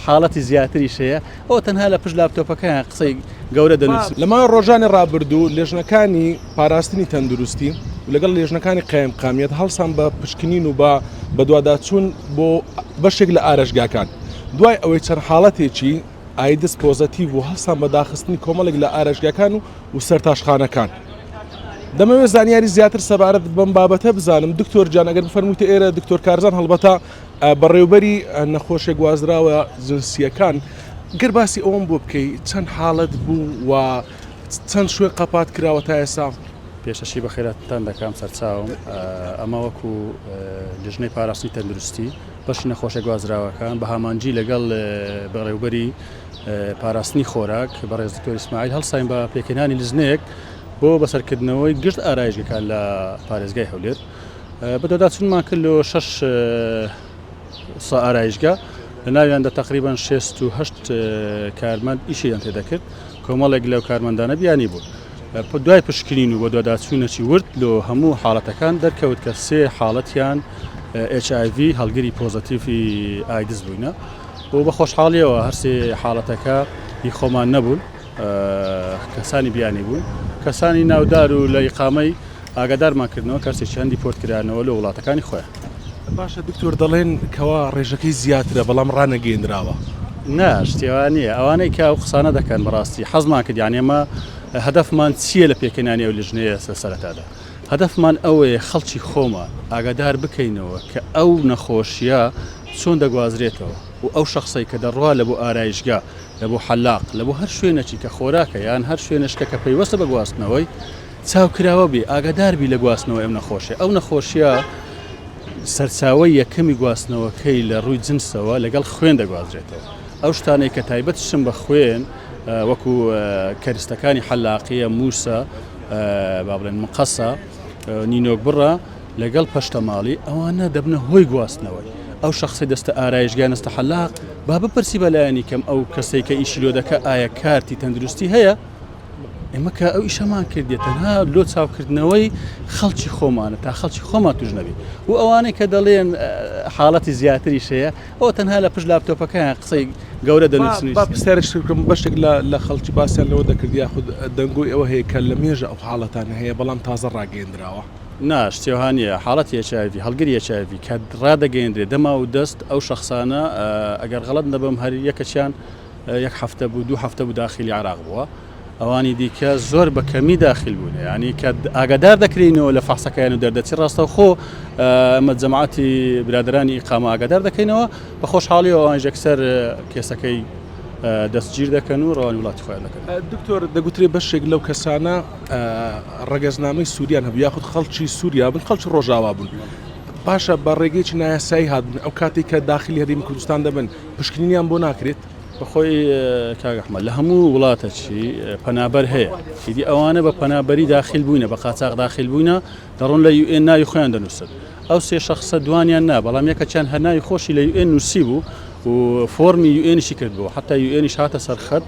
حاڵەتی زیاتریش هەیە، ئەوە تەنها لە پشت لاپتۆپەکەیان قسەی گەورە دەنووسن. لە ماوەی ڕۆژانی ڕابردوو لێژنەکانی پاراستنی تەندروستی و لەگەڵ لێژنەکانی قایمقامیەت هەڵسان بە پشکنین و بە بەدواداچوون بۆ بەشێک لە ئارەشگاکان دوای ئەوەی چەند حاڵەتێکی ئایدز پۆزەتیڤ و هەڵسان بە داخستنی کۆمەڵێک لە ئارەشگاکان و و سەرتاشخانەکان. دەمەوێت زانیاری زیاتر سەبارەت بەم بابەتە بزانم دکتۆر جان ئەگەر بفەرموویتە ئێرە دکتۆر کارزان هەڵبەتە بەڕێوبەری نەخۆشیە گوازراوە جنسیەکان گەر باسی ئەوەم بۆ بکەی چەند حاڵەت بوو و چەند شوێن قەپات کراوە تا ئێستا؟ پێشەشی بەخێراتتان دەکەم سەرچاوم ئەمە وەکو لیژنەی پاراستنی تەندروستی بەشی نەخۆشە گوازراوەکان بە هامانجی لەگەڵ بەڕێوبەری پاراستنی خۆراک بەڕێز دکتۆر ئیسماعیل هەڵساین بە پێکهێنانی لیژنەیەک بۆ بەسەرکردنەوەی گشت ئارایشگەکان لە پارێزگای هەولێر بەدواداچوونمان کرد لۆ شەش سە ئارایشگا لە ناویاندا تقریبان 68 کارمەند ئیشیان تێدەکرد کۆمەڵێک لەو کارمەندانە بیانی بوون. دوای پشکنین و بەدواداچوونەکی ورد لۆ هەموو حاڵەتەکان دەرکەوت کە سێ حاڵەتیان HIV هەڵگری پۆزەتیڤی ئایدز بووینە و بە خۆشحاڵیەوە هەرسێ حاڵەتەکە هی خۆمان نەبوون کەسانی بیانی بوون کەسانی ناودار و لە ئیقامەی ئاگادارمان کردنەوە کەسێکیان دیپۆرت کرانەوە لە وڵاتەکانی خۆیان. باشە دکتۆر دەڵێن کەوا ڕێژەکەی زیاترە بەڵام ڕانەگەیەنراوە. نا شتی وا نییە ئەوانەی کە ئەو قسانە دەکەن بەڕاستی حەزمان کرد یانی ئێمە هەدەفمان چییە لە پێکهێنانی ئەو لیژنەیە لە سەرەتادا هەدەفمان ئەوەیە خەڵکی خۆمان ئاگادار بکەینەوە کە ئەو نەخۆشیە چۆن دەگوازرێتەوە و ئەو شەخسەی کە دەڕوا لە بۆ ئارایشگا لە بۆ حەلاق لە بۆ هەر شوێنەکی کە خۆراکە یان هەر شوێنەشکە کە پەیوەستە بە گواستنەوەی چاوکراوە بی، ئاگادار بی لە گواستنەوەی ئەم نەخۆشیە، ئەو نەخۆشیە سەرچاوەی یەکەمی گواستنەوەکەی لە ڕووی جنسەوە لەگەڵ خوێن دەگوازرێتەوە، ئەو شتانەی کە تایبەت شتن بە خوێن وەکو کەرستەکانی حەلاقیە، موسە، با بڵێن مقەسە، نینۆک بڕە لەگەڵ پەشتەماڵی ئەوانە دەبنە هۆی گواستنەوەی. ئەو شەخسەی دەستە ئارایشگا نەستە حەلاق با بپرسی بەلایەنی کەم ئەو کەسەی کە ئیشی لۆ دەکا ئایا کارتی تەندروستی هەیە؟ ئێمە کە ئەو ئیشەمان کردیە تەنها لۆ چاوکردنەوەی خەڵکی خۆمانە تا خەڵکی خۆمان توش نەبی و ئەوانەی کە دەڵێن حاڵەتی زیاتریش هەیە ئەوە تەنها لە پشت لاپتۆپەکەیان قسەی گەورە دەنووسن با پرسیارێک بکەم بەشێک لە لە خەڵکی باسیان لەوە دەکرد یاخود دەنگۆی ئەوە هەیە کە لە مێژە ئەو حاڵەتانە هەیە بەڵام تازە ڕاگەیەندراوە. نا شتی وەها نییە حاڵەتی HIV هەڵگری HIV کە ڕادەگەیەندرێت دەما و دەست ئەو شەخسانە ئەگەر غەڵەت نەبم هەر یەکەکیان یەک هەفتە بوو دوو هەفتە بوو داخیلی عێراق بووە ئەوانی دیکە زۆر بە کەمی داخیل بوون ینی کە ئاگادار دەکرینەوە لە فەحسەکەیان و دەردەچی ڕاستەوخۆ ئەمە جەماعەتی برادرانی ئیقامە ئاگادار دەکەینەوە بە خۆشحاڵیەوە ئەوان یەکسەر کێسەکەی دەستگیر دەکەن و ڕەوانی وڵاتی خۆیان دەکەن. دکتۆر دەگوترێ بەشێک لەو کەسانە ڕەگەزنامەی سووریان هەبوو یاخود خەڵکی سووریا بن خەڵکی ڕۆژاوا بوون باشە بە ڕێگەیەکی نایاسایی هاتبوون ئەو کاتێک کە داخلی هەرێمی کوردستان دەبن پشکنینیان بۆ ناکرێت؟ بەخۆی کاک ئەحمەد لە هەموو وڵاتەکی پەنابەر هەیە ئیدی ئەوانە بە پەنابەری داخیل بووینە بە قاچاغ داخیل بووینە دەڕۆن لە یوئێن ناوی خۆیان دەنووسن ئەو سێ شەخسە دوانیان نا بەڵام یەکەکیان هەر ناوی خۆشی لە یوئێن نووسی بوو و فۆرمی یوئێنیشی کرد بوو حتا یوئێنیش هاتە سەر خەت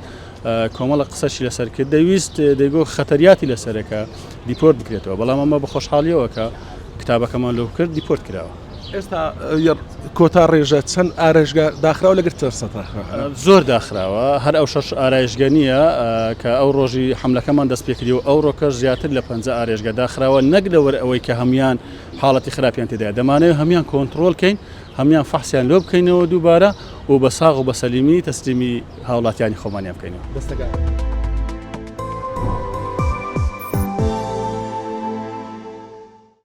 کۆمەڵە قسەشی لەسەر کرد دەویست دەیگۆ خەتەریاتی لەسەرەکە دیپۆرت بکرێتەوە بەڵام ئەمە بە خۆشحاڵیەوە کە کتابەکەمان لۆ کرد دیپۆرت کراوە. ئێستا کۆتا ڕێژە چەند ئارایشگا داخراوە لەگەر چەند سەتاخراوە؟ زۆر داخراوە هەر ئەو شەش ئارایشگە نییە کە ئەو ڕۆژی حملەکەمان دەست پێکردی و ئەو ڕۆکەش زیاتر لە 50 ئارێژگە داخراوە نەک لەوەر ئەوەی کە هەموان حاڵەتی خراپیان تێدایە دەمانەوێت هەموان کۆنتڕۆڵ کەین هەموان فەحسیان لۆ بکەینەوە دووبارە و بە ساغ و بە سەلیمی تەسلیمی هاوڵاتیانی خۆمانیان بکەینەوە. دەستەکان.